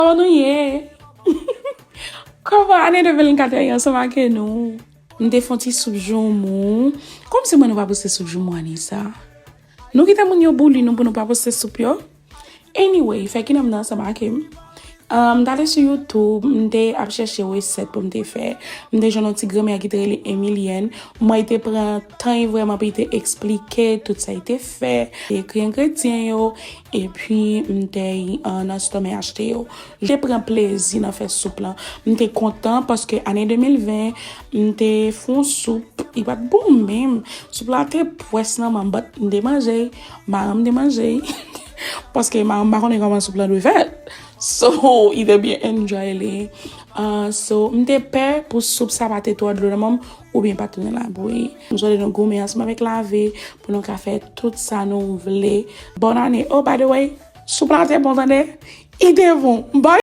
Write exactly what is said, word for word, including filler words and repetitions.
Kòman nou ye? Kòman ane de mil vennkat la ye ansanm ak nou? M te fè yon ti soup joumou. Kòmsi mwen nou pa poste soup joumou ane sa? Nou kite moun yo boule nou pou nou pa poste soup yo? Anyway, fè ki nanm nan ansanm ak m. Um, m t ale sou YouTube, m te ap chèche resèt pou m te fè. M te jwenn yon ti granmè ki te rele Emilienne. Mwen te pran tan li vrèman pou li te eksplike tout sa li te fè, li te ekri engredyan yo, epi m te uh, nan sitò m achte yo. M te pran plezi nan fè soup lan. M te kontan paske ane de mil ven, m te fè yon soup, li pa t bon menm. Soup la te pwès nan men m, but m te manje, madanm te manje. Paske madanm pa konnen kòman soup lan dwe fèt. So, li te byen enjoy li. Uh, so, m te pè pou soup sa pa te twò dlo nan men m oubyen pa tounen labouyi. M swete nou goumen ansanm avèk lavi pou nou ka fè tout sa nou vle. Bòn ane. Oh, by the way, soup la te bon tande. Li te bon. M pa